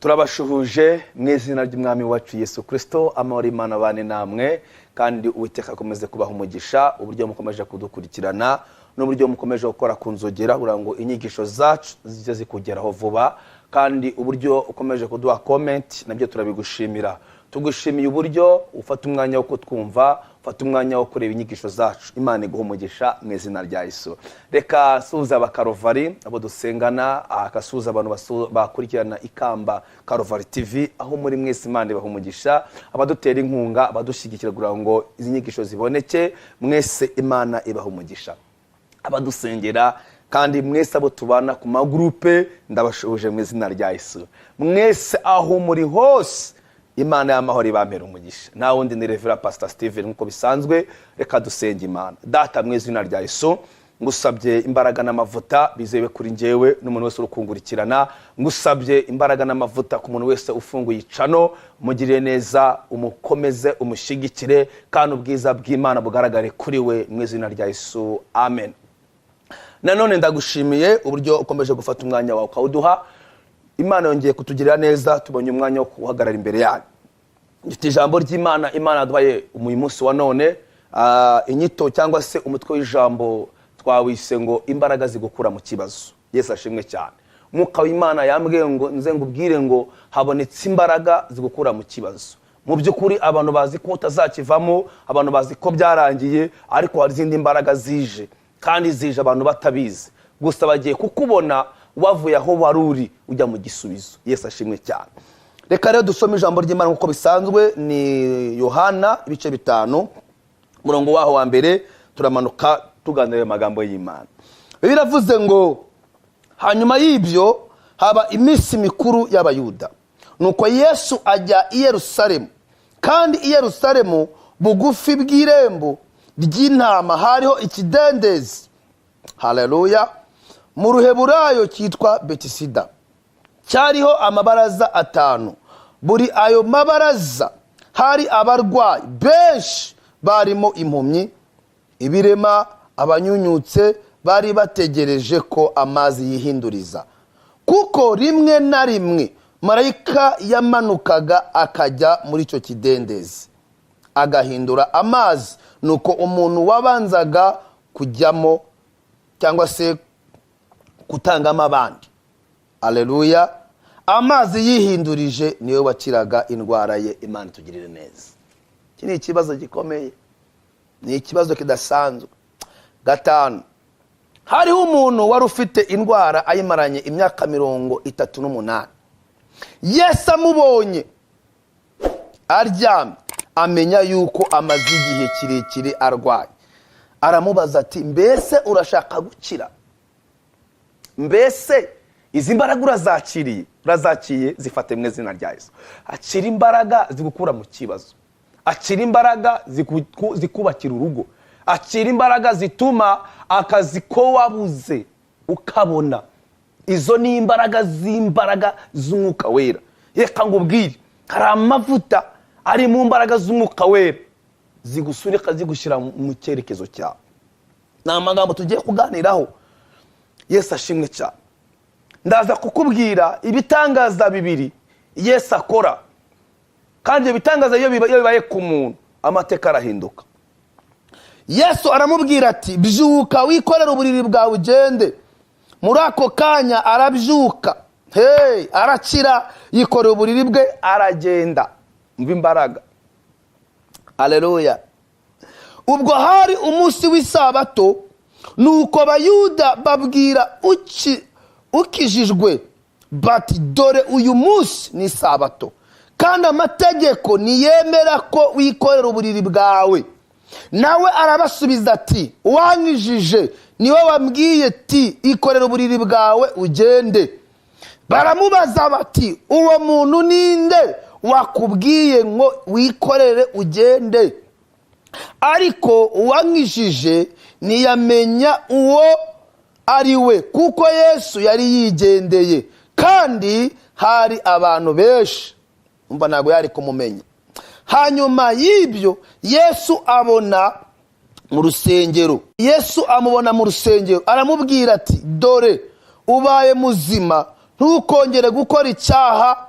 Turabashuhuje mu izina ry'Umwami wacu Yesu Kirisito. Amahoro Imana abane namwe, kandi Uwiteka akomeze kubaha umugisha uburyo mukomeje kudukurikirana n'uburyo mukomeje gukora ku nzogera kugira ngo inyigisho zacu zijye zikugeraho vuba, kandi uburyo ukomeje kuduha comment nabyo turabigushimira. Tugushimiye uburyo ufata umwanya wo kutwumva, ufata umwanya wo kureba inyigisho zacu. Imana iguha umugisha mu izina rya Yesu. Reka suhuza Abakarovari, abo dusengana, agasuhuza abantu bakurikirana Ikamba Karovari TV aho muri mwese. Imana ibaha umugisha. Abadutera inkunga, abadushyigikira kugira ngo izi nyigisho ziboneke, mwese Imana ibaha umugisha. Abadusengera, kandi mwese abo tubana ku magurupe, ndabashuhuje mu izina rya Yesu. Mwese aho muri hose, Imana y'amahoro ibamera umugisha. Nta wundi, ni Reverend Pastor Steven nk'uko bisanzwe. Reka dusenge Imana. Data, mu izina rya Yesu, ngusabye imbaraga n'amavuta bizewe kuri njyewe n'umuntu wese uri kungurikirana. Ngusabye imbaraga n'amavuta ku muntu wese ufunguye icano. Mugirire neza, umukomeze, umushyigikire, kandi ubwiza bw'Imana bugaragare kuri we mu izina rya Yesu, amen. Nanone ndagushimiye uburyo ukomeje gufata umwanya wawe ukawuduha. Imana yongeye kutugirira neza, tubonye umwanya wo guhagarara imbere yayo. Gifite ijambo ry'Imana Imana yaduhaye uyu munsi wa none. Inyito cyangwa se umutwe w'ijambo twawise ngo "Imbaraga zigukura mu kibazo". Yesu ashimwe cyane. Mwuka w'Imana yambwiye ngo nze ngubwire ngo habonetse imbaraga zigukura mu kibazo. Mu by'ukuri abantu bazi ko utazakivamo, abantu bazi ko byarangiye, ariko hari izindi mbaraga zije, kandi zije abantu batabizi. Gusa bagiye kukubona wavuye aho wari uri ujya mu gisubizo. Yesu ashimwe cyane. Reka rero dusome ijambo ry'Imana nk'uko bisanzwe. Ni Yohana ibice 5, umurongo waho wa mbere, turamanuka tuganira ayo magambo y'Imana. Biravuze ngo: "Hanyuma y'ibyo haba iminsi mikuru y'Abayuda, nuko Yesu ajya i Yerusalemu. Kandi i Yerusalemu bugufi bw'irembo ry'intama hariho ikidendezi, haleluya, mu Ruheburayo cyitwa Betisida, cyariho amabaraza atanu. Buri ayo mabaraza hari abarwayi benshi, barimo impumyi, ibirema, abanyunyutse, bari bategereje ko amazi yihinduriza, kuko rimwe na rimwe marayika yamanukaga akajya muri icyo kidendezi agahindura amazi. Nuko umuntu wabanzaga kujyamo cyangwa se gutangamo abandi, aleluya, amazi yihindurije, niwe wakiraga indwara ye." Imana itugirire neza. Iki ni ikibazo gikomeye, ni ikibazo kidasanzwe. 5: "Hariho umuntu wari ufite indwara ayimaranye imyaka 38. Yesu amubonye aryamye, amenya yuko amaze igihe kirekire arwaye, aramubaza ati: 'Mbese urashaka gukira?' Mbese izi mbaraga urazakiriye? Urazakiye? Zifate mu izina rya Yesu. Akira imbaraga zigukura mu kibazo, akira imbaraga zikubakira urugo, akira imbaraga zituma akazi ko wabuze ukabona. Izo ni imbaraga z'imbaraga z'Umwuka Wera. Reka ngubwire, hari amavuta ari mu mbaraga z'Umwuka Wera zigusunika, zigushyira mu cyerekezo cyawe. Ni amagambo tugiye kuganiraho. Yesu ashimwe cyane. Ndaza kukubwira ibitangaza bibiri Yesu akora, kandi ibyo bitangaza iyo bibaye ku muntu, amateka arahinduka. Yesu aramubwira ati: 'Byuka, wikorere uburiri bwawe ugende.' Muri ako kanya arabyuka, hey, arakira, yikorera uburiri bwe aragenda." Mva imbaraga, aleluya. "Ubwo hari umunsi w'isabato. Nuko Abayuda babwira ukijijwe bati: 'Dore uyu munsi ni isabato, kandi amategeko ntiyemera ko wikorera uburiri bwawe.' Nawe arabasubiza ati: 'Uwankijije niwe wambwiye ati: ikorera uburiri bwawe ugende.' Baramubaza bati: 'Uwo muntu ninde wakubwiye ngo wikorere ugende?' Ariko uwankijije ntiyamenya uwo ari we, kuko Yesu yari yigendeye kandi hari abantu benshi." Umva, ntabwo yari kumumenya. "Hanyuma y'ibyo Yesu abona mu rusengero, Yesu amubona mu rusengero, aramubwira ati: 'Dore ubaye muzima, ntukongere gukora icyaha.'"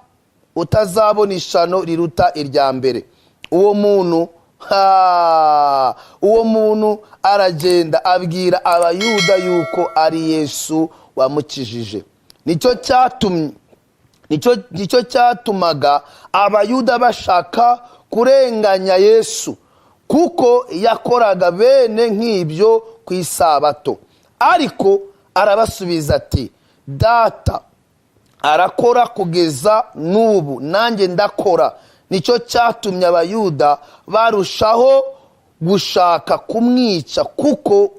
Utazabona ishano riruta irya mbere. Uwo muntu ha, uwo muntu aragenda abwira Abayuda yuko ari Yesu wamukijije. Nicyo cyatumye nicyo cyatumaga Abayuda bashaka kurenganya Yesu, kuko yakoraga bene nk'ibyo ku Isabato. Ariko arabasubiza ati: "Data arakora kugeza n'ubu, nanjye ndakora." Nicyo cyatumye Abayuda barushaho gushaka kumwica, kuko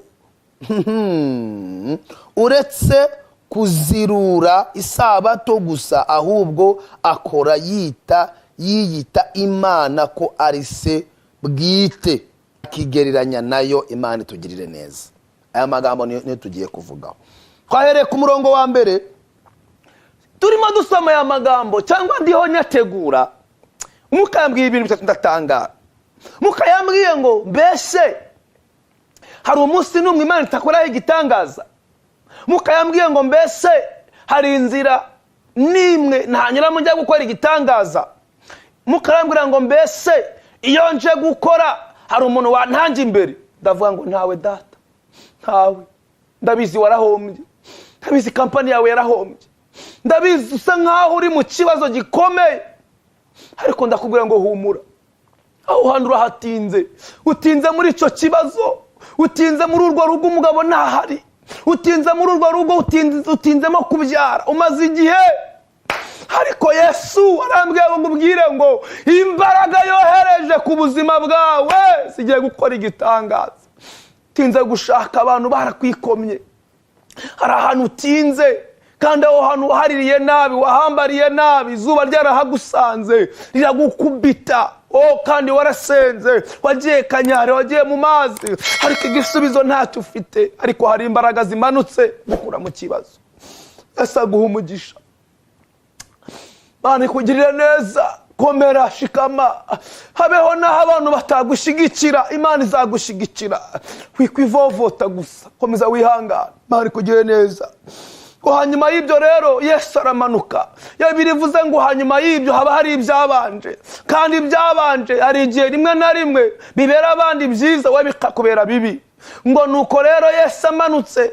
uretse kuzirura Isabato gusa, ahubwo akora yiyita Imana, ko ari Se bwite, akigereranya nayo. Imana itugirire neza. Aya magambo niyo tugiye kuvugaho. Twahereye ku murongo wa mbere, Turimo dusoma aya magambo, cyangwa ndiho nyategura, Umwuka yambwiye ibintu bitatu, ndatangara. Mwuka yambwiye ngo: "Mbese hari umunsi n'umwe Imana itakoraho igitangaza?" Mwuka yambwiye ngo: "Mbese hari inzira n'imwe ntanyuramo njya gukora igitangaza?" Mwuka arambwira ngo: "Mbese iyo nje gukora, hari umuntu wantanga imbere?" Ndavuga ngo: "Ntawe, Data, ntawe." Ndabizi warahombye, ndabizi kampani yawe yarahombye, ndabizi usa nkaho uri mu kibazo gikomeye, ariko ndakubwira ngo humura. Aho hantu urahatinze, utinze muri icyo kibazo, utinze muri urwo rugo, umugabo ntahari, utinze muri urwo rugo, utinzemo kubyara, umaze igihe. Ariko Yesu arambwira ngo ngubwire ngo imbaraga yohereje ku buzima bwawe zigiye gukora igitangaza. Utinze gushaka, abantu barakwikomye. Hari ahantu utinze, kandi aho hantu wahaririye nabi, wahambariye nabi, izuba ryarahagusanze riragukubita. Oh, kandi warasenze, wagiye kanyare, wagiye mu mazi, ariko igisubizo ntacyo ufite. Ariko hari imbaraga zimanutse gukura mu kibazo. Ese aguha umugisha, Mana ikugirire neza. Komera, shikama, habeho n'aho abantu batagushyigikira, Imana izagushyigikira. Wikwivovota gusa, komeza wihangane, Imana ikugirire neza. Ngo hanyuma y'ibyo rero Yesu aramanuka. Iyo birivuze ngo hanyuma y'ibyo, haba hari ibyabanje, kandi ibyabanje hari igihe rimwe na rimwe bibera abandi byiza, we bikakubera bibi. Ngo nuko rero Yesu amanutse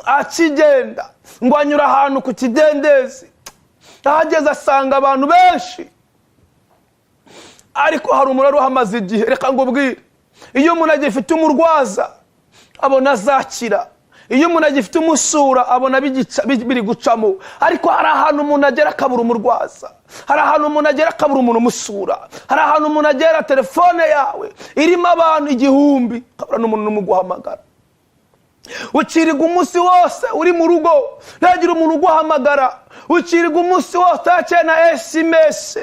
akigenda, ngo anyura ahantu ku kidendezi. Ahageze asanga abantu benshi, ariko hari umuntu wari uhamaze igihe. Reka ngubwire, iyo umuntu agifite umurwaza abona azakira, iyo umuntu agifite umusura abona biri gucamo. Ariko hari ahantu umuntu agera akabura umurwaza, hari ahantu umuntu agera akabura umuntu umusura, hari ahantu umuntu agera telefone yawe irimo abantu 1000, ukabura n'umuntu n'umuguhamagara. Ukirirwa umunsi wose uri mu rugo, ntagire umuntu uguhamagara. Ukirirwa umunsi wose utakira na SMS,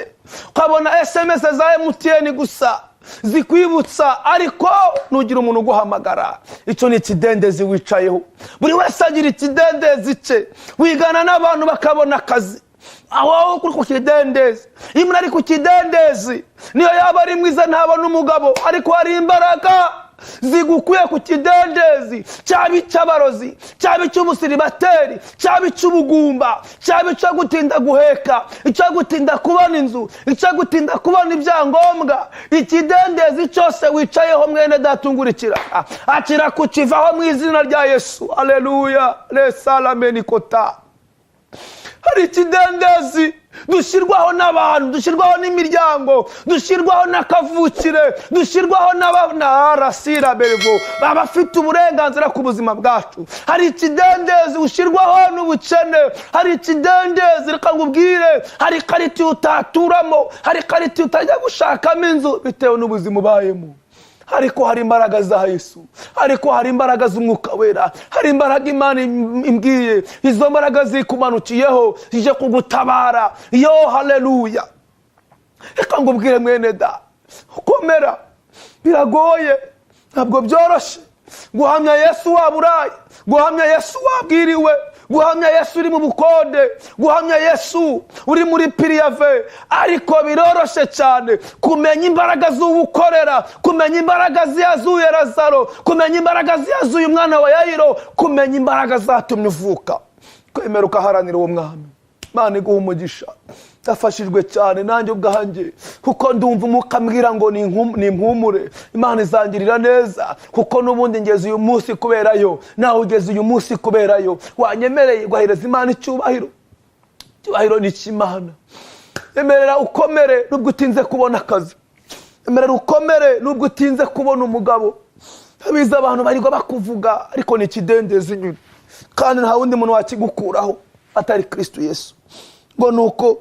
ukabona SMS za MTN gusa zikwibutsa, ariko nugira umuntu uguhamagara. Icyo ni ikidendezi wicayeho. Buri wese agira ikidendezi cye. Wigana n'abantu bakabona akazi, aho uri ku kidendezi. Iyo umuntu ari ku kidendezi, niyo yaba ari mwiza, ntabona umugabo. Ariko hari imbaraga zigukuye ku kidendezi, cyaba icy'abarozi, cyaba icy'ubusiribateri, cyaba icy'ubugumba, cyaba icyo gutinda guheka, icyo gutinda kubona inzu, icyo gutinda kubona ibyangombwa. Ikidendezi cyose wicayeho, mwene Data ungurikira, akira kukivaho mu izina rya Yesu. Aleluya resalamenikota. Hari ikidendezi dushyirwaho n'abantu, dushyirwaho n'imiryango, dushyirwaho n'akavukire, dushyirwaho n'arasira berevo, abafite uburenganzira ku buzima bwacu. Hari ikidendezi ushyirwaho n'ubukene. Hari ikidendezi, reka ngubwire, hari karitsiye utaturamo, hari karitsiye utajya gushakamo inzu bitewe n'ubuzima ubayemo. Ariko hari imbaraga za Yesu, ariko hari imbaraga z'Umwuka Wera, hari imbaraga Imana imbwiye. Izo mbaraga zikumanukiyeho, zije kugutabara. Yo haleluya! Reka ngubwire, mwene da, komera. Biragoye, ntabwo byoroshye guhamya Yesu waburaye, guhamya Yesu wabwiriwe, guhamya Yesu uri mu bukode, guhamya Yesu uri muri préavis. Ariko biroroshye cyane kumenya imbaraga z'uwukorera, kumenya imbaraga ziyazuye Lazaro, kumenya imbaraga ziyazuye umwana wa Yayiro, kumenya imbaraga zatumye uvuka, kwemera ukaharanira uwo mwami. Imana iguha umugisha. Ndafashijwe cyane nanjye ubwanjye, kuko ndumva Umwuka ambwira ngo nimpumure, Imana izangirira neza, kuko n'ubundi ngeze uyu munsi kuberayo, nawe ugeze uyu munsi kuberayo. Wanyemereye guhereza Imana icyubahiro. Icyubahiro ni icy'Imana. Emerera ukomere nubwo utinze kubona akazi, emerera ukomere nubwo utinze kubona umugabo. Abizi abantu barirwa bakuvuga, ariko ni ikidendezi nyine, kandi nta wundi muntu wakigukuraho atari Kristo Yesu. Ngo ni uko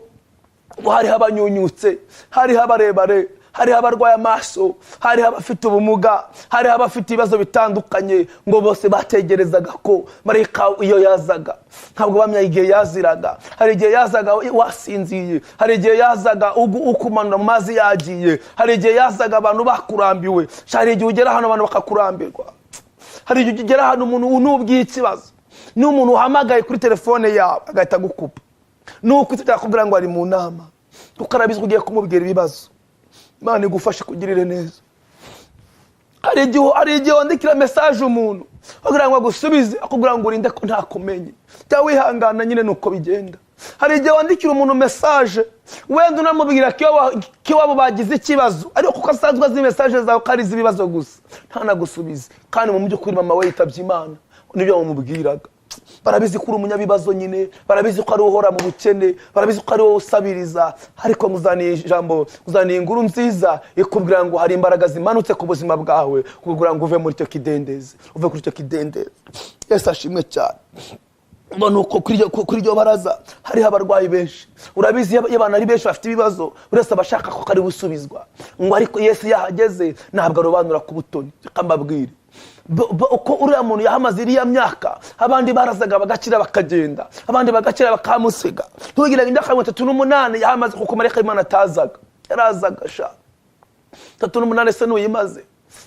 ngo hariho abanyunyutse, hariho abarebare, hariho abarwaye amaso, hariho abafite ubumuga, hariho abafite ibibazo bitandukanye. Ngo bose bategerezaga ko marayika iyo yazaga, ntabwo bamenya igihe yaziraga. Hari igihe yazaga wasinziye, hari igihe yazaga ukumanura mu mazi yagiye, hari igihe yazaga abantu bakurambiwe. Hari igihe ugera hano abantu bakakurambirwa, hari igihe ugera hano umuntu unubwiye ikibazo, n'umuntu uhamagaye kuri telefone yawe agahita agukupa, nuko utakubwira ngo ari mu nama, kuko arabizi ko ugiye kumubwira ibibazo. Imana igufashe kugirire neza. Hari igihe wandikira message umuntu kugira ngo agusubize, akubwira ngo urinde ko ntakumenye, cyangwa wihangana nyine nuko bigenda. Hari igihe wandikira umuntu message, wenda unamubwira ko iwabo bagize ikibazo, ariko kuko asanzwe azi message zawe ko ari iz'ibibazo gusa, ntanagusubize. Kandi mu by'ukuri mama we yitabye Imana, nibyo bamubwiraga. Barabizi ko uri umunyabibazo nyine, barabizi ko ari uhora mu bukene, barabizi ko ari wowe usabiriza. Ariko nguzaniye ijambo, nguzaniye inkuru nziza ikubwira ngo hari imbaraga zimanutse ku buzima bwawe kugira ngo uve muri icyo kidendezi, uve kuri icyo kidendezi. Yesu ashimwe cyane. Ngo ni uko kuri iryo baraza hariho abarwayi benshi. Urabizi, iyo abantu ari benshi bafite ibibazo, buri wese aba ashaka ko kari busubizwa. Ngo ariko Yesu yahageze ntabwo arobanura ku butoni. Reka mbabwire, uko uriya muntu yahamaze iriya myaka, abandi barazaga bagakira bakagenda, abandi bagakira bakamusiga. Ntugire ngo imyaka 38 yahamaze kuko marayika w'Imana atazaga. Yarazaga sha. 38 se nuyimaze?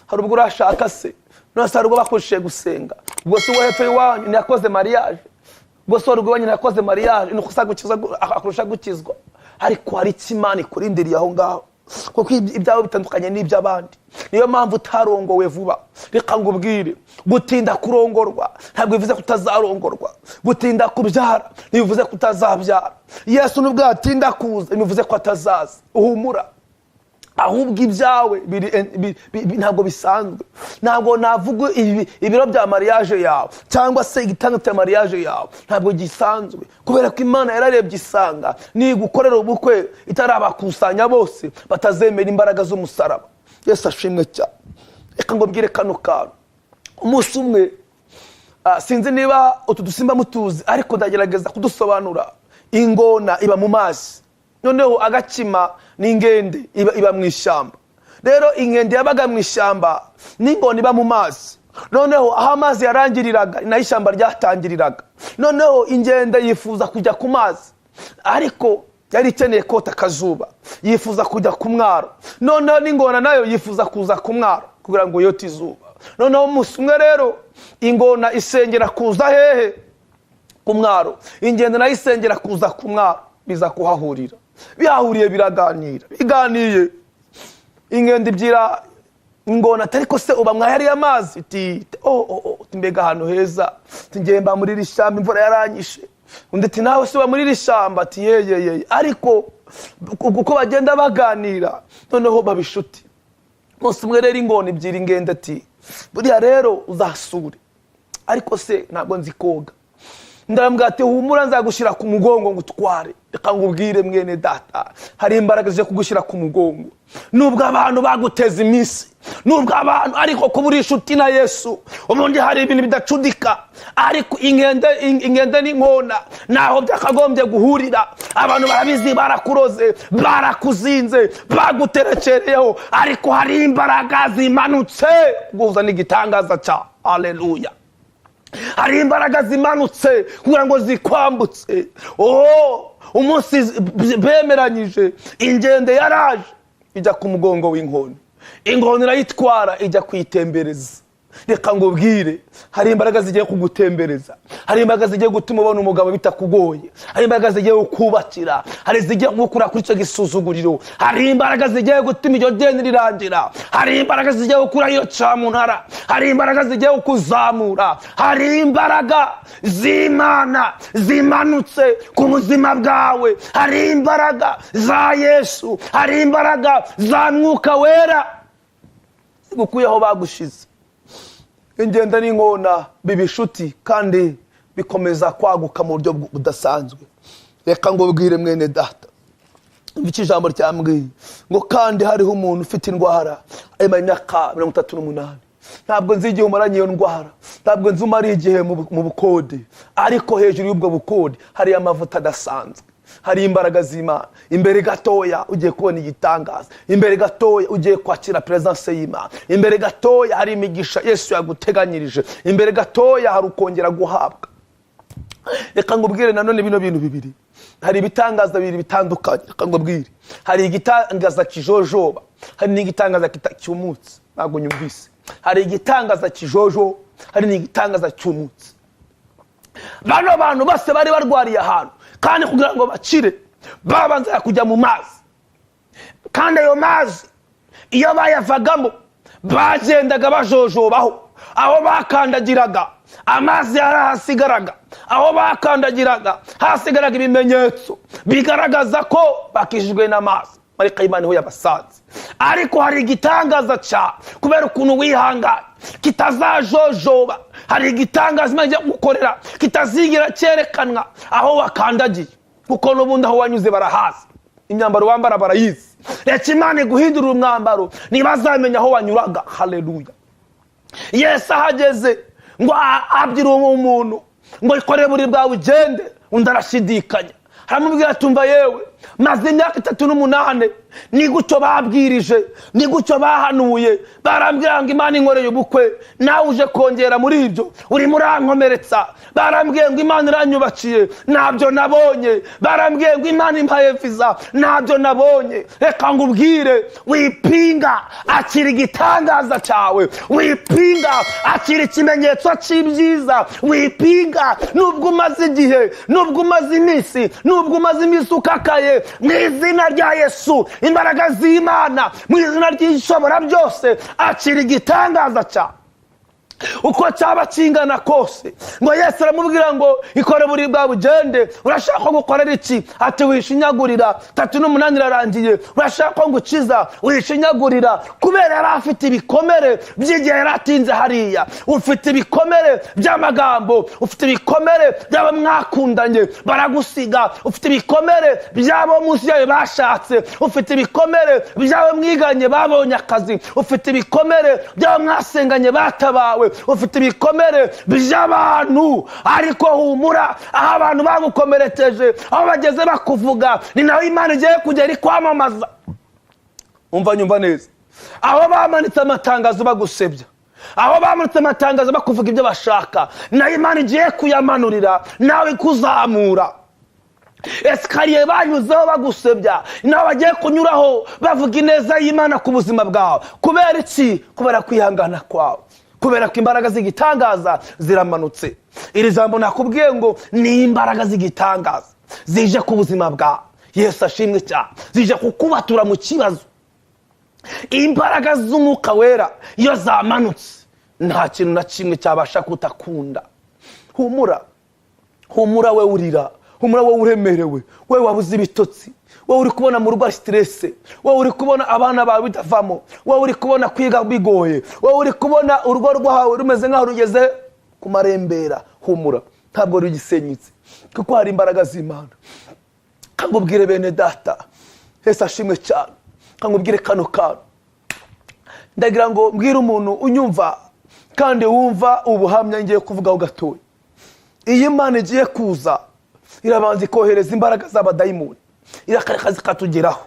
Hari ubwo urashaka se? None se hari ubwo bakoresheje gusenga? Ubwo se uwo hepfo iwanyu ntiyakoze mariage? Ubwo se wari iwanyu ntiyakoze mariage? Ni uko gukiza akurusha gukizwa? Ariko hari icyo Imana ikurindiriye aho ngaho, kuko ibyawe bitandukanye n'iby'abandi. Niyo mpamvu utarongowe vuba. Reka ngubwire, gutinda kurongorwa ntabwo bivuze ko utazarongorwa, gutinda kubyara ntibivuze ko utazabyara. Yesu nubwo yatinda kuza ntibivuze ko atazaza. Uhumura, ahubwo ibyawe ntabwo bisanzwe. Ntabwo navuga ibiro bya mariage yawe cyangwa se igitanda cya mariage yawe, ntabwo gisanzwe, kubera ko Imana yararebye isanga nigukorera ubukwe itarabakusanya bose batazemera imbaraga z'umusaraba. Yesu ashimwe cyane. Reka ngo mbwire kano kantu. Umunsi umwe, sinzi niba utu dusimba mutuzi, ariko ndagerageza kudusobanura. Ingona iba mu mazi, noneho agakima n'ingende iba mu ishyamba. Rero inkende yabaga mu ishyamba n'ingona iba mu mazi. Noneho aho amazi yarangiriraga ni naho ishyamba ryatangiriraga. Noneho ingende yifuza kujya ku mazi, ariko yari ikeneye kota akazuba, yifuza kujya ku mwaro. Noneho n'ingona nayo yifuza kuza ku mwaro kugira ngo yote izuba. Noneho umunsi umwe rero ingona isengera kuza hehe? Ku mwaro. Ingendo nayo isengera kuza ku mwaro, biza kuhahurira. Bihahuriye biraganira. Biganiye, ingendo ibyira ingona ati: "Ariko se uba mwahariye amazi?" Iti: "Oh, oh, oh." Ati: "Mbega ahantu heza!" Ati: "Ngiye mba muri iri shyamba, imvura yaranyishe." Undi ati: "Nawe se uba muri iri shyamba?" Ati: "Ye ye ye." Ariko uko bagenda baganira, noneho baba inshuti. Umunsi umwe rero ingona ibyira ingendo ati: "Buriya rero uzasure, ariko se ntabwo nzi koga." Ndamubwira ati: "Humura, nzagushyira ku mugongo ngo utware." Reka ngubwire mwene data, hari imbaraga zo kugushyira ku mugongo, nubwo abantu baguteza iminsi, nubwo abantu, ariko kuba uri inshuti na Yesu, ubundi hari ibintu bidacudika. Ariko inkende n'inkona ntaho byakagombye guhurira. Abantu barabizi, barakuroze, barakuzinze, baguterekereyeho, ariko hari imbaraga zimanutse guhuza n'igitangaza cya aleluya. Hari imbaraga zimanutse kugira ngo zikwambutse. Oh, umunsi bemeranyije, ingende yaraje ijya ku mugongo w'inkoni, ingona irayitwara ijya kuyitembereza. Reka ngubwire, hari imbaraga zigiye kugutembereza, hari imbaraga zigiye gutuma ubona umugabo bitakugoye, hari imbaraga zigiye kukubakira, hari izigiye kugukura kuri icyo gisuzuguriro, hari imbaraga zigiye gutuma iryo deni rirangira, hari imbaraga zigiye gukura iyo cyamunara, hari imbaraga zigiye kukuzamura, hari imbaraga z'Imana zimanutse ku buzima bwawe, hari imbaraga za Yesu, hari imbaraga za Mwuka Wera zigukuye aho bagushize. Ingenda n'inkona biba inshuti kandi bikomeza kwaguka mu buryo budasanzwe. Reka ngo bwire mwene data, icyo ijambo ryambwiye ngo: kandi hariho umuntu ufite indwara ayimara imyaka 38. Ntabwo nzi igihe umaranye iyo ndwara, ntabwo nzi umara igihe mu bukode, ariko hejuru y'ubwo bukode hariyo amavuta adasanzwe, hari imbaraga z'Imana. Imbere gatoya ugiye kubona igitangaza, imbere gatoya ugiye kwakira presence y'Imana, imbere gatoya hari imigisha Yesu yaguteganyirije, imbere gatoya hari ukongera guhabwa. Reka ngubwire nanone bino bintu bibiri: hari ibitangaza bibiri bitandukanye. Reka ngubwire, hari igitangaza kijojoba, hari n'igitangaza cyumutse. Ntabwo nyumvise. Hari igitangaza kijojoba, hari n'igitangaza cyumutse. Bano bantu bose bari barwariye ahantu, kandi kugira ngo bakire babanza kujya mu mazi, kandi ayo mazi iyo bayavagamo bagendaga bajojobaho. Aho bakandagiraga amazi yarahasigaraga, aho bakandagiraga hasigaraga ibimenyetso bigaragaza ko bakijijwe n'amazi. Marayika y'Imana niho yabasanze. Ariko hari igitangaza cyane, kubera ukuntu wihanganye, kitazajojoba. Hari igitangaza Imana igiye gukorera kitazigera cyerekanwa aho wakandagiye, kuko n'ubundi aho wanyuze barahazi, imyambaro wambara barayizi. Reka Imana iguhindurira umwambaro, ntibazamenya aho wanyuraga. Haleluya! Yesu ahageze ngo abwira uwo muntu ngo: "Ikore buri bwawe ugende." Undi arashidikanya, aramubwira: "Tumva yewe, maze imyaka 38 ni gutyo babwirije, ni gutyo bahanuye, barambwira ngo Imana inkoreye ubukwe, nawe uje kongera muri ibyo, urimo urankomeretsa. Barambwiye ngo Imana iranyubakiye, ntabyo nabonye. Barambwiye ngo Imana impaye viza, ntabyo nabonye." Reka ngubwire, wipinga, akira igitangaza cyawe. Wipinga, akira ikimenyetso cy'ibyiza. Wipinga, nubwo umaze igihe, nubwo umaze iminsi, nubwo umaze iminsi ukakaye, mu izina rya Yesu, imbaraga z'Imana, mu izina ry'Ishobora byose, akira igitangaza cyawe uko cyaba kingana kose. Ngo Yesu aramubwira ngo: "Ikore buri bwawe ugende." "Urashaka ko ngukorera iki?" Ati: "Wishinyagurira, 38 irarangiye. Urashaka ko ngukiza? Wishinyagurira." Kubera yari afite ibikomere by'igihe yari atinze hariya. Ufite ibikomere by'amagambo, ufite ibikomere by'abo mwakundanye baragusiga, ufite ibikomere by'abo munsi yawe bashatse, ufite ibikomere by'abo mwiganye babonye akazi, ufite ibikomere by'abo mwasenganye batabawe, ufite ibikomere by'abantu. Ariko humura, aho abantu bagukomerekeje, aho bageze bakuvuga, ni naho Imana igiye kugera ikwamamaza. Umva, nyumva neza: aho bamanitse amatangazo bagusebya, aho bamanitse amatangazo bakuvuga ibyo bashaka, nayo Imana igiye kuyamanurira nawe ikuzamura. Escalier banyuzeho bagusebya, nawe bagiye kunyuraho bavuga ineza y'Imana ku buzima bwawe. Kubera iki? Kubera kwihangana kwawe, kubera ko imbaraga z'igitangaza ziramanutse. Iri jambo nakubwiye ngo ni imbaraga z'igitangaza zije ku buzima bwawe. Yesu ashimwe cyane. Zije kukubatura mu kibazo. Imbaraga z'Umwuka Wera iyo zamanutse, nta kintu na kimwe cyabasha kutakunda. Humura, humura we urira, humura wowe uremerewe, wowe wabuze ibitotsi, wowe uri kubona mu rugo ari stress, wowe uri kubona abana bawe bidavamo, wowe uri kubona kwiga bigoye, wowe uri kubona urugo rwawe rumeze nk'aho rugeze ku marembera. Humura, ntabwo rugisenyutse, kuko hari imbaraga z'Imana. Kangubwire bene data, Yesu ashimwe cyane. Kangubwire kano kantu, ndagira ngo mbwire umuntu unyumva kandi wumva ubuhamya ngiye kuvugaho gatoya. Iyo Imana igiye kuza, irabanza ikohereza imbaraga z'abadayimoni, irakareka zikatugeraho.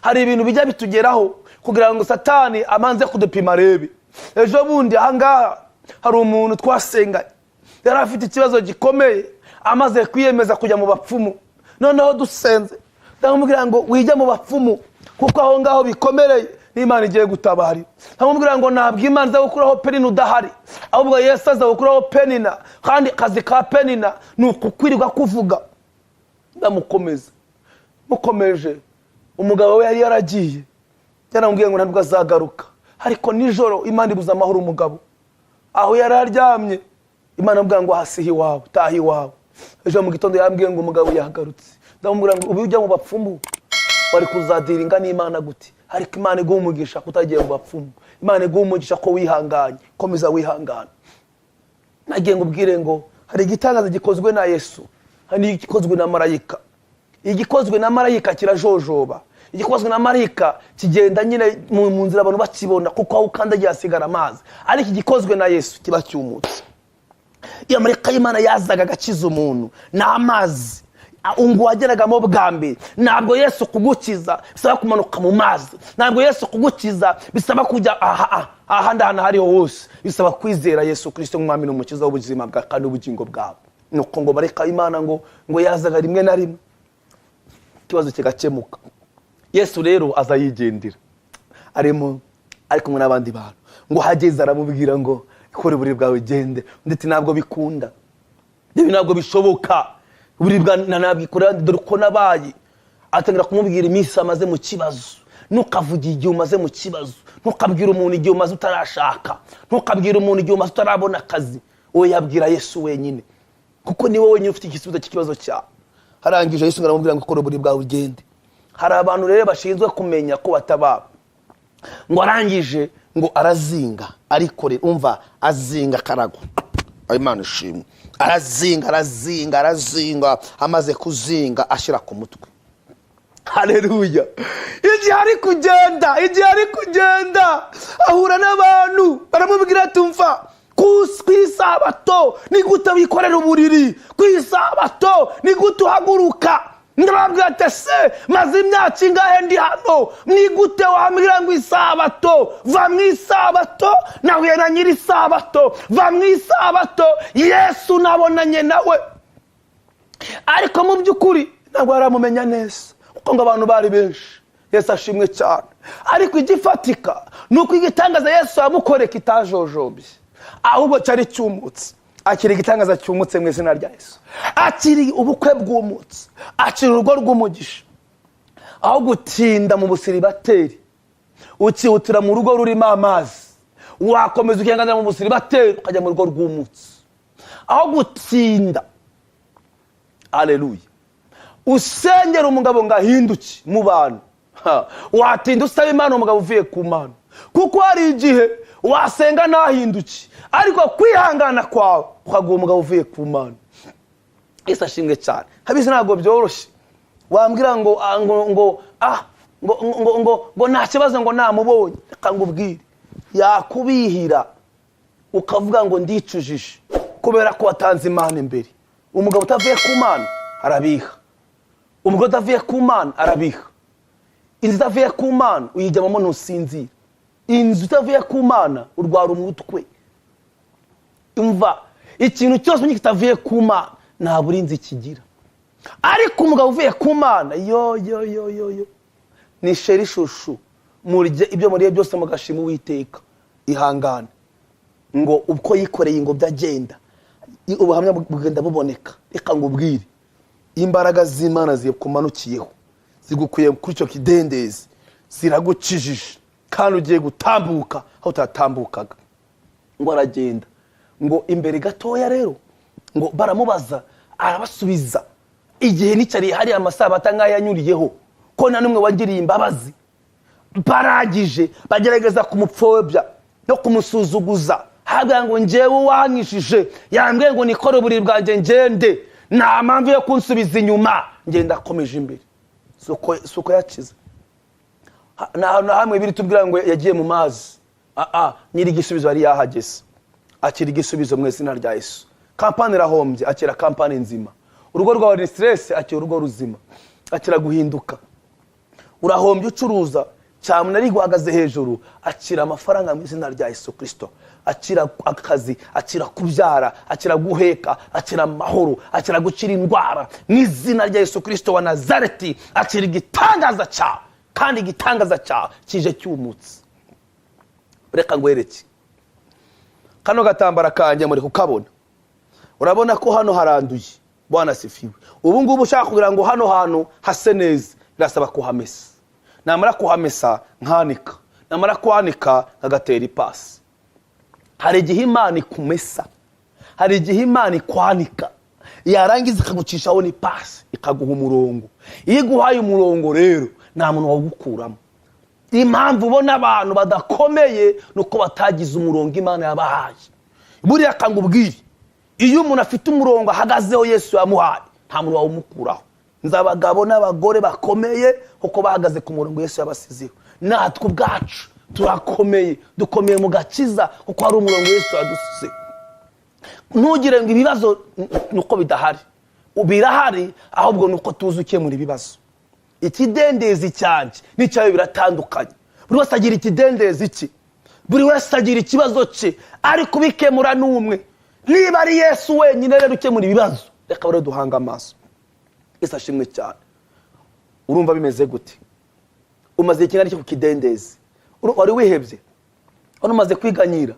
Hari ibintu bijya bitugeraho kugira ngo Satani abanze kudupima arebe. Ejo bundi ahangaha hari umuntu twasenganye, yari afite ikibazo gikomeye, amaze kwiyemeza kujya mu bapfumu. Noneho dusenze, ndamubwira ngo: "Wijya mu bapfumu, kuko aho ngaho bikomereye." n'Imana igiye gutabarira. Nkamubwira ngo ntabwo Imana iza gukuraho Penina udahari, ahubwo Yesu aza gukuraho Penina, kandi akazi ka Penina ni ukukwirirwa kuvuga. Ndamukomeza, mukomeje. Umugabo we yari yaragiye, yaramubwiye ngo ntabwo azagaruka, ariko nijoro Imana ibuza amahoro umugabo aho yari aryamye. Imana amubwira ngo hasihe iwawe, taha iwawe. Ejo mu gitondo yambwiye ngo umugabo yagarutse. Ndamubwira ngo ubu ujya mu bapfumu wari kuzadiringa n'Imana gute? Ariko Imana iguha umugisha ko utagiye mu bapfumu, Imana iguha umugisha ko wihanganye, komeza wihangane. Nagiye ngo ubwire ngo hari igitangaza gikozwe na Yesu, hari n'igikozwe na marayika. Igikozwe na marayika kirajojoba, igikozwe na marayika kigenda nyine mu nzira abantu bakibona, kuko aho ukandagiye hasigara amazi, ariko igikozwe na Yesu kiba cyumutse. Iyo marayika y'Imana yazaga agakiza umuntu n'amazi ngo wageragamo bwa mbere. Ntabwo Yesu kugukiza bisaba kumanuka mu mazi, ntabwo Yesu kugukiza bisaba kujya aha ahandi ahantu aho ariho hose, bisaba kwizera Yesu Kirisito nk'umwami n'umukiza w'ubuzima bwawe kandi n'ubugingo bwawe. Nuko ngo marayika y'Imana ngo yazaga rimwe na rimwe ikibazo kigakemuka. Yesu rero aza yigendera, arimo ari kumwe n'abandi bantu, ngo hageze aramubwira ngo kora uburiri bwawe ugende. Ndetse ntabwo bikunda, ibi ntabwo bishoboka, uburiri bwa nabwikorera, dore uko nabaye. Atangira kumubwira iminsi amaze mu kibazo. Ntukavuge igihe umaze mu kibazo, ntukabwire umuntu igihe umaze utarashaka, ntukabwire umuntu igihe umaze utarabona akazi. Wowe yabwira Yesu wenyine, kuko ni wowe wenyine ufite igisubizo cy'ikibazo cyawe. Harangije Yesu aramubwira ngo kora uburiri bwawe ugende. Hari abantu rero bashinzwe kumenya ko batababa. Ngo arangije ngo arazinga, arikorera, umva, azinga akarago. Imana ishimwe. Arazinga, arazinga, arazinga, amaze kuzinga ashyira ku mutwe. Haleluya! Igihe ari kugenda, igihe ari kugenda ahura n'abantu baramubwira ati umva, ku isabato ni gute wikorera uburiri? Ku isabato ni gute uhaguruka? Ndababwira ati ese maze imyaka ingahe ndi hano, ni gute wambwira ngo isabato? Va mu isabato, nahuye na nyiri isabato. Va mu isabato, Yesu nabonanye nawe. Ariko mu by'ukuri ntabwo yaramumenya neza, kuko ngo abantu bari benshi. Yesu ashimwe cyane. Ariko igifatika ni uko igitangaza Yesu yamukoreye kitajojobye, ahubwo cyari cyumutse. Akira igitangaza cyumutse mu izina rya Yesu. Akiri ubukwe bwumutse, akira urugo rw'umugisha. Aho gutinda mu busiribateri ukihutira mu rugo rurimo amazi, wakomeza ukihanganira mu busiribateri ukajya mu rugo rw'umutse. Aho gutinda, aleluya, usengera umugabo ngo ahinduke mu bantu, watinda usaba Imana umugabo uvuye ku Mana, kuko hari igihe wasenga ntahinduke, ariko kwihangana kwawe ukaguha umugabo uvuye ku Mana. Yesu ashimwe cyane. Habizi ntabwo byoroshye. Wambwira ngo ah, ngo ngo ah ngo ngo ngo ngo nta kibazo, ngo namubonye. Reka ngubwire, yakubihira ukavuga ngo ndicujije kubera ko watanze Imana imbere. Umugabo utavuye ku Mana arabiha, umugore utavuye ku Mana arabiha, inzu itavuye ku Mana uyijyamamo ntusinzire, inzu itavuye ku Mana urwara umutwe. Umva, ikintu cyose kitavuye ku Mana nta burinzi kigira. Ariko umugabo uvuye ku Mana, yo yo yo yo yo, ni chéri chouchou, murye ibyo muriye byose mugashima Uwiteka. Ihangane. Ngo uko yikoreye ingobyi agenda, ubuhamya bugenda buboneka. Reka ngubwire, imbaraga z'Imana zikumanukiyeho, zigukuye kuri icyo kidendezi, ziragukijije, kandi ugiye gutambuka aho utatambukaga. Ngo aragenda, ngo imbere gatoya rero ngo baramubaza, arabasubiza: igihe nicariye hariya amasabato nk'ayo yanyuriyeho, ko nta n'umwe wangiriye imbabazi? Barangije bagerageza kumupfobya no kumusuzuguza, hagira ngo njyewe uwankishije yambwiye ngo nikore uburiri bwanjye ngende, nta mpamvu yo kunsubiza inyuma, ngenda akomeje imbere. Si uko yakize. Nta hantu na hamwe biri tubwira ngo yagiye mu mazi. Nyiri igisubizo yari yahageze. Akira igisubizo mu izina rya Yesu. Kampani irahombye, akira kampani nzima. Urugo rwawe ni stress, akira urugo ruzima, akira guhinduka. Urahombye ucuruza cyane ariko uhagaze hejuru, akira amafaranga mu izina rya Yesu Kirisito. Akira akazi, akira kubyara, akira guheka, akira amahoro, akira gukira indwara mu izina rya Yesu Kirisito wa Nazareti. Akira igitangaza cyawe. Kandi igitangaza cyawe kije cyumutse. Reka ngwereke kano gatambara kanjye, muri kukabona. Urabona ko hano haranduye. Bwana asifiwe. Ubu ngubu ushaka kugira ngo hano hantu hase neza, birasaba kuhamesa. Namara kuhamesa nkanika, namara kwanika nkagatera ipasi. Hari igihe Imana ikumesa, hari igihe Imana ikwanika, yarangiza ikagucishaho n'ipasi, ikaguha umurongo. Iyo iguhaye umurongo rero, nta muntu wawukuramo. Impamvu ubona abantu badakomeye ni uko batagize umurongo Imana yabahaye. Buriya akangubwire, iyo umuntu afite umurongo ahagazeho Yesu yamuhaye, nta muntu wawumukuraho. Nzi abagabo n'abagore bakomeye kuko bahagaze ku murongo Yesu yabasizeho. Natwe ubwacu turakomeye, dukomeye mu gakiza kuko hari umurongo Yesu yadusizeho. Ntugire ngo ibibazo ni uko bidahari, birahari, ahubwo ni uko tuzi ukemura ibibazo. Ikidendezi cyanjye n'icyawe biratandukanye. Buri wese agira ikidendezi cye, buri wese agira ikibazo cye, ariko ubikemura ni umwe. Niba ari Yesu wenyine rero ukemura ibibazo, reka rero duhanga amaso. Yesu ashimwe cyane. Urumva bimeze gute? Umaze ikingana iki ku kidendezi? Wari wihebye, wari umaze kwiganyira,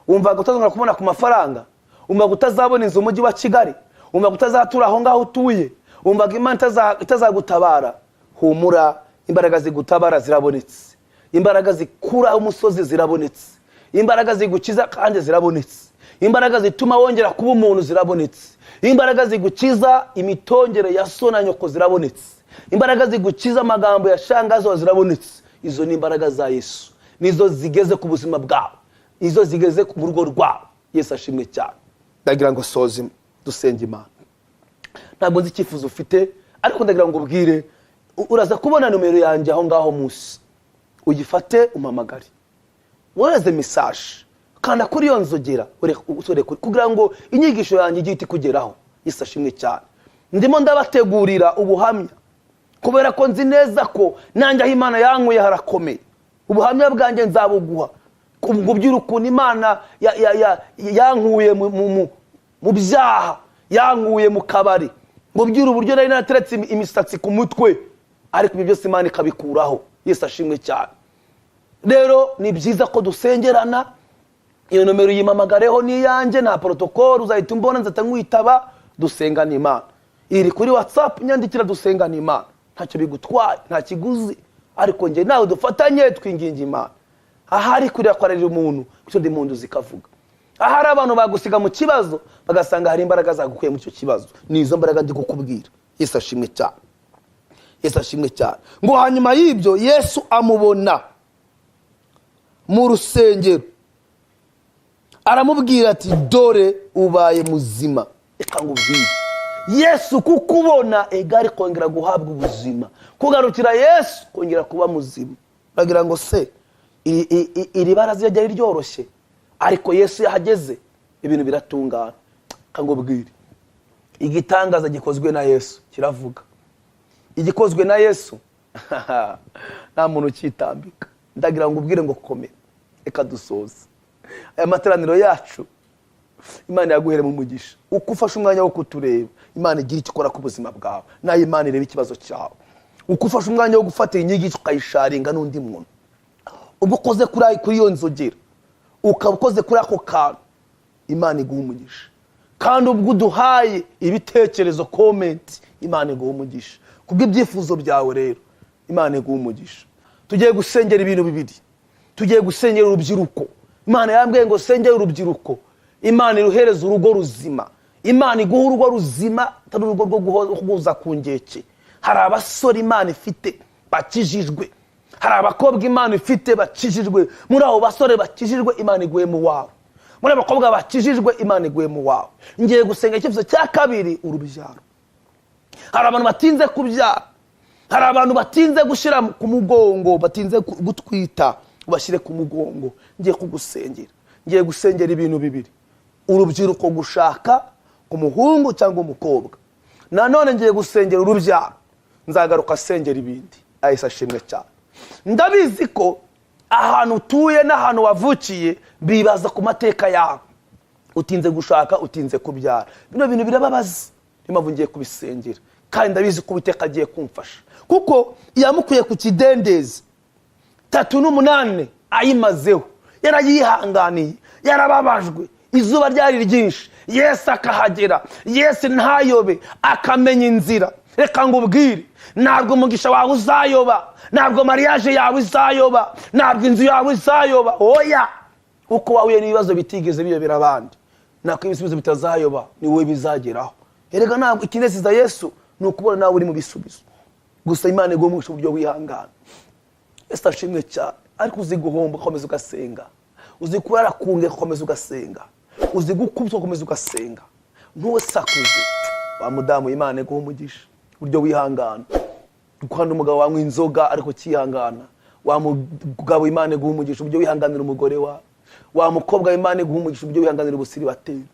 wumvaga utazongera kubona ku mafaranga, wumvaga utazabona inzu mu mujyi wa Kigali, wumvaga utazatura aho ngaho utuye, wumvaga Imana itazagutabara. Humura, imbaraga zigutabara zirabonetse, imbaraga zikuraho umusozi zirabonetse, imbaraga zigukiza kandi zirabonetse, imbaraga zituma wongera kuba umuntu zirabonetse, imbaraga zigukiza imitongero ya so na nyoko zirabonetse, imbaraga zigukiza amagambo ya shangazo zirabonetse. Izo ni imbaraga za Yesu, nizo zigeze ku buzima bwawe, nizo zigeze ku rugo rwawe. Yesu ashimwe cyane. Ndagira ngo soze dusenga Imana. Ntabwo nzi icyifuzo ufite, ariko ndagira ngo ubwire, uraza kubona nomero yanjye aho ngaho munsi, uyifate umpamagare, wohereze message, kanda kuri iyo nzogera kugira ngo inyigisho yanjye ijye ihita ikugeraho. Yesu ashimwe cyane. Ndimo ndabategurira ubuhamya kubera ko nzi neza ko nanjye aho Imana yankuye harakomeye. Ubuhamya bwanjye nzabuguha, ngubwire ukuntu Imana yankuye mu byaha, yankuye mu kabari, ngubwire uburyo nari narateretse imisatsi ku mutwe, ariko ibyo byose Imana ikabikuraho. Yesu ashimwe cyane. Rero ni byiza ko dusengerana. Iyo nomero uyimpamagareho, ni iyanjye, nta protocole, uzahita umbona, nzahita nkwitaba, dusengana Imana. Iri kuri WhatsApp, nyandikira, dusengana Imana. Ntacyo bigutwaye, nta kiguzi, ariko njye nawe dufatanye twinginga Imana. Ahari kurira kwararira umuntu, bityo ndi mu nzu zikavuga. Ahari abantu bagusiga mu kibazo, bagasanga hari imbaraga zagukuye muri icyo kibazo. Ni izo mbaraga ndi kukubwira. Yesu ashimwe cyane. Yesu ashimwe cyane. Ngo hanyuma y'ibyo Yesu amubona mu rusengero, aramubwira ati: "Dore ubaye muzima." Reka ngubwire, Yesu kukubona egari kongera guhabwa ubuzima, kugarukira Yesu kongera kuba muzima. Bagira ngo se iri baraza ryari ryoroshye, ariko Yesu yahageze ibintu biratungana. Reka ngubwire, igitangaza gikozwe na Yesu kiravuga. Igikozwe na Yesu nta muntu ukitambika. Ndagira ngo ubwire ngo komera. Reka dusoze aya materaniro yacu. Imana yaguheremo umugisha uko ufashe umwanya wo kutureba. Imana igira icyo ikora ku buzima bwawe, nayo Imana ireba ikibazo cyawe. Uko ufashe umwanya wo gufata inyigisho ukayisharinga n'undi muntu, ubwo ukoze kuri iyo nzogera, ukaba ukoze kuri ako kantu, Imana iguha umugisha. Kandi ubwo uduhaye ibitekerezo, comment, Imana iguha umugisha kubw'ibyifuzo byawe. Rero Imana iguha umugisha. Tugiye gusengera ibintu bibiri. Tugiye gusengera urubyiruko. Imana yambwiye ngo sengere urubyiruko, Imana iruhereza urugo ruzima, Imana iguha urugo ruzima, atari urugo rwo guhuza ku nkeke. Hari abasore Imana ifite bakijijwe, hari abakobwa Imana ifite bakijijwe. Muri abo basore bakijijwe, Imana iguhe mu wawe. Muri abo bakobwa bakijijwe, Imana iguhe mu wawe. Ngiye gusenga. Icyifuzo cya kabiri, urubyaro. Hari abantu batinze kubyara, hari abantu batinze gushyira ku mugongo, batinze gutwita, bashyire ku mugongo. Ngiye kugusengera. Ngiye gusengera ibintu bibiri: urubyiruko gushaka ku muhungu cyangwa umukobwa, nanone ngiye gusengera urubyaro. Nzagaruka asengera ibindi. Ahise ashimwe cyane. Ndabizi ko ahantu utuye n'ahantu wavukiye bibaza ku mateka yawe. Utinze gushaka, utinze kubyara, bino bintu birababaza. Niyo mpamvu ngiye kubisengera. Kandi ndabizi ko Uwiteka agiye kumfasha, kuko yamukuye ku kidendezi 38 ayimazeho, yarayihanganiye, yarababajwe, izuba ryari ryinshi, Yesu akahagera, Yesu ntayobe, akamenya inzira. Reka ngubwire, ntabwo umugisha wawe uzayoba, ntabwo mariage yawe izayoba, ntabwo inzu yawe izayoba. Oya, uko wahuye n'ibibazo bitigeze biyobera abandi, nako ibisubizo bitazayoba, ni wowe bizageraho. Erega ntabwo ikinezeza Yesu ni ukubona nawe uri mu bisubizo gusa. Imana iguha umugisha uburyo wihangana. Yesu ashimwe cyane. Ariko uzi guhomba ugakomeza ugasenga, uzi kurara kunge ugakomeza ugasenga, uzi gukubitwa ugakomeza ugasenga, ntusakuze. Wa mudamu, Imana iguha umugisha uburyo wihangana. Guhana umugabo wanywa inzoga ariko ukihangana. Wa mugabo, Imana iguha umugisha uburyo wihanganira umugore wawe. Wa mukobwa, Imana iguha umugisha uburyo wihanganira ubusiribateri.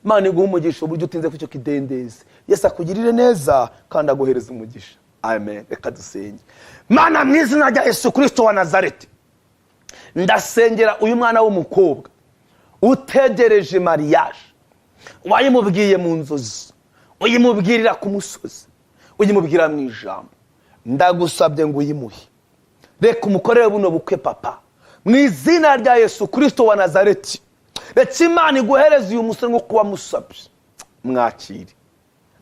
Imana iguha umugisha uburyo utinze ku icyo kidendezi. Yesu akugirire neza kandi aguhereza umugisha. Amen. Reka dusenge. Mana, mu izina rya Yesu Kirisito wa Nazareti, ndasengera uyu mwana w'umukobwa utegereje mariage. Wayimubwiye mu nzozi, uyimubwirira ku musozi, uyimubwira mu ijambo. Ndagusabye ngo uyimuhe. Reka umukorere buno bukwe, Papa, mu izina rya Yesu Kirisito wa Nazareti. Reka Imana iguhereze uyu musore nk'uko wamusabye. Mwakire,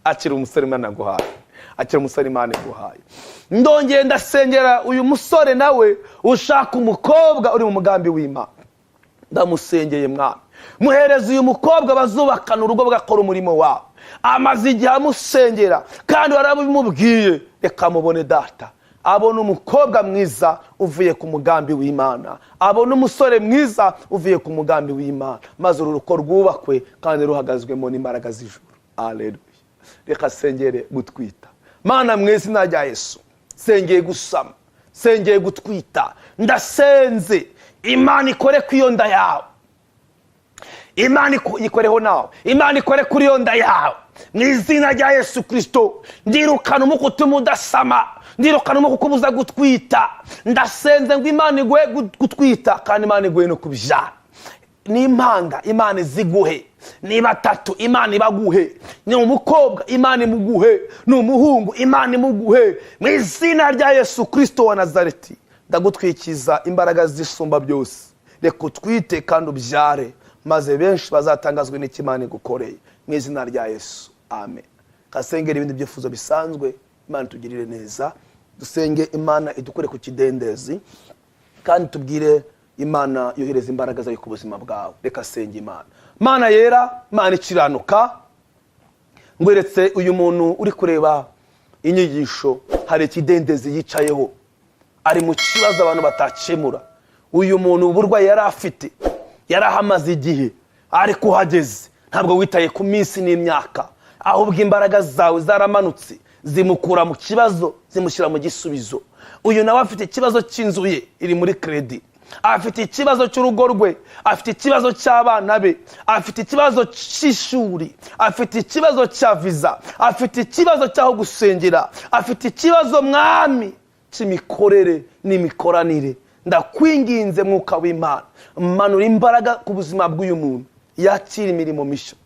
akira umusore Imana aguhaye, akira umusore Imana iguhaye. Ndongeye ndasengera uyu musore nawe ushaka umukobwa uri mu mugambi w'Imana. Ndamusengeye, Mwami, muhereza uyu mukobwa bazubakana urugo, bagakora umurimo wawe. Amaze igihe amusengera kandi warabimubwiye. Reka mubone, Data, abona umukobwa mwiza uvuye ku mugambi w'Imana, abona umusore mwiza uvuye ku mugambi w'Imana, maze uru rugo rwubakwe kandi ruhagazwemo n'imbaraga z'ijuru. Aleluya. Reka sengere gutwita. Mana, mu izina rya Yesu, sengeye gusama, sengeye gutwita. Ndasenze, Imana ikore ku iyo nda yawe. Imana ikoreho nawe, Imana ikore kuri iyo nda yawe mu izina rya Yesu Kirisito. Ndirukana umwuka utuma udasama, ndirukana umwuka ukubuza gutwita. Ndasenze ngo Imana iguhe gutwita kandi Imana iguhe no kubyara. N'impanga, Imana iziguhe. Niba batatu, Imana ibaguhe. Ni umukobwa, Imana imuguhe. Ni umuhungu, Imana imuguhe. Mu izina rya Yesu Kirisito wa Nazareti, ndagutwikiza imbaraga zisumba byose. Reka utwite kandi ubyare, maze benshi bazatangazwe n'icyo Imana igukoreye, mu izina rya Yesu, amen. Kasengera ibindi byifuzo bisanzwe. Imana itugirire neza. Dusenge Imana idukure ku kidendezi kandi tubwire Imana yohereza imbaraga zayo ku buzima bwawe. Reka senge Imana. Mana yera, Imana ikiranuka, ngweretse uyu muntu uri kureba inyigisho. Hari ikidendezi yicayeho, ari mu kibazo abantu batakemura. Uyu muntu uburwayi yari afite yari ahamaze igihe, ariko uhageze ntabwo witaye ku minsi n'imyaka, ahubwo imbaraga zawe zaramanutse zimukura mu kibazo, zimushyira mu gisubizo. Uyu nawe afite ikibazo cy'inzu ye iri muri crédit, afite ikibazo cy'urugo rwe, afite ikibazo cy'abana be, afite ikibazo cy'ishuri, afite ikibazo cya viza, afite ikibazo cy'aho gusengera, afite ikibazo, Mwami, cy'imikorere n'imikoranire. Ndakwinginze, Mwuka w'Imana, manura imbaraga ku buzima bw'uyu muntu, yakira imirimo mishya.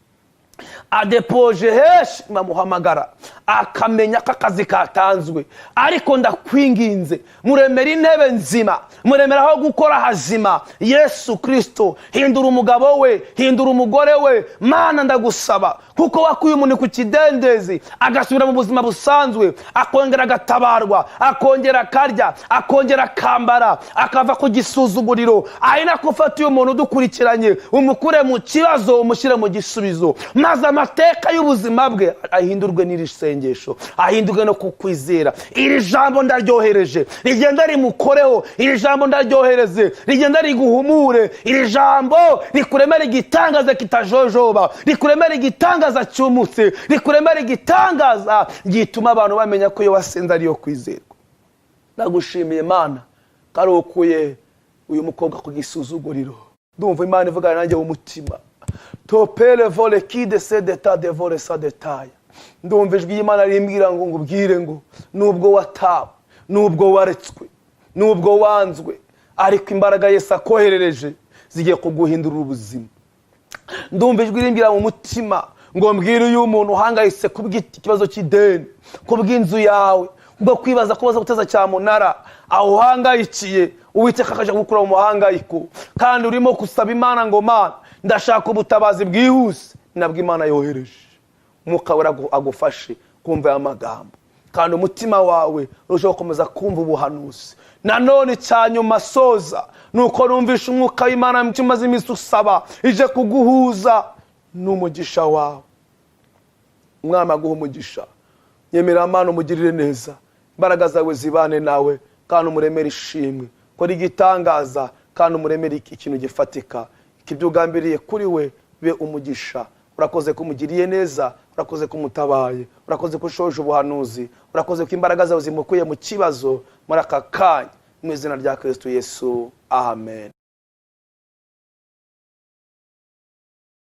Adepoje henshi bamuhamagara, akamenya ko akazi katanzwe, ariko ndakwinginze, muremera intebe nzima, muremera aho gukora hazima. Yesu Kirisito, hindura umugabo we, hindura umugore we. Mana, ndagusaba, kuko wakuye umuntu ku kidendezi agasubira mu buzima busanzwe, akongera agatabarwa, akongera akarya, akongera akambara, akava ku gisuzuguriro, ari nako ufata uyu muntu udukurikiranye, umukure mu kibazo, umushyire mu gisubizo, maze amateka y'ubuzima bwe ahindurwe n'iri sengesho, ahindurwe no kukwizera. Iri jambo ndaryohereje, rigenda rimukoreho. Iri jambo ndaryohereze, rigenda riguhumure. Iri jambo rikuremera igitangaza kitajojoba, rikuremera igitangaza cyumutse, rikuremera igitangaza gituma abantu bamenya ko iyo wasenze ariyo kwizerwa. Ndagushimiye, Mana, ko ari ukuye uyu mukobwa ku gisuzuguriro. Ndumva Imana ivugana nanjye w'umutima. Topere vole kide se deta de vole sa detaya. Ndumva ijwi ry'Imana rimbwira ngo ngubwire ngo nubwo watawe, nubwo waretswe, nubwo wanzwe, ariko imbaraga Yesu akoherereje zigiye kuguhindurira ubuzima. Ndumva ijwi rimbwira mu mutima Ngo mbwire uyu muntu uhangayitse kubw'ikibazo cy'ideni, kubw'inzu yawe, bwo kwibaza ko baza guteza cyamunara, aho uhangayikiye, Uwiteka akaja gukura mu muhangayiko. Kandi urimo gusaba Imana ngo: "Mana, ndashaka ubutabazi bwihuse." Nabwo Imana yohereje Umwuka Wera agufashe kumva aya magambo, kandi umutima wawe urushaho gukomeza kumva ubuhanuzi. Nanone icyanyuma soza ni uko numvisha Umwuka w'Imana mu cyumba iminsi usaba ije kuguhuza n'umugisha wawe. Umwami aguha umugisha. Nyemerera Mana umugirire neza, imbaraga zawe zibane nawe, kandi umuremere ishimwe. Kora igitangaza kandi umuremere ikintu gifatika, ibyo ugambiriye kuri we be umugisha. Urakoze ko umugiriye neza, urakoze ko umutabaye, urakoze ko ushoje ubuhanuzi, urakoze ko imbaraga zawe zimukuye mu kibazo muri aka kanya, mu izina rya Kristo Yesu, amen.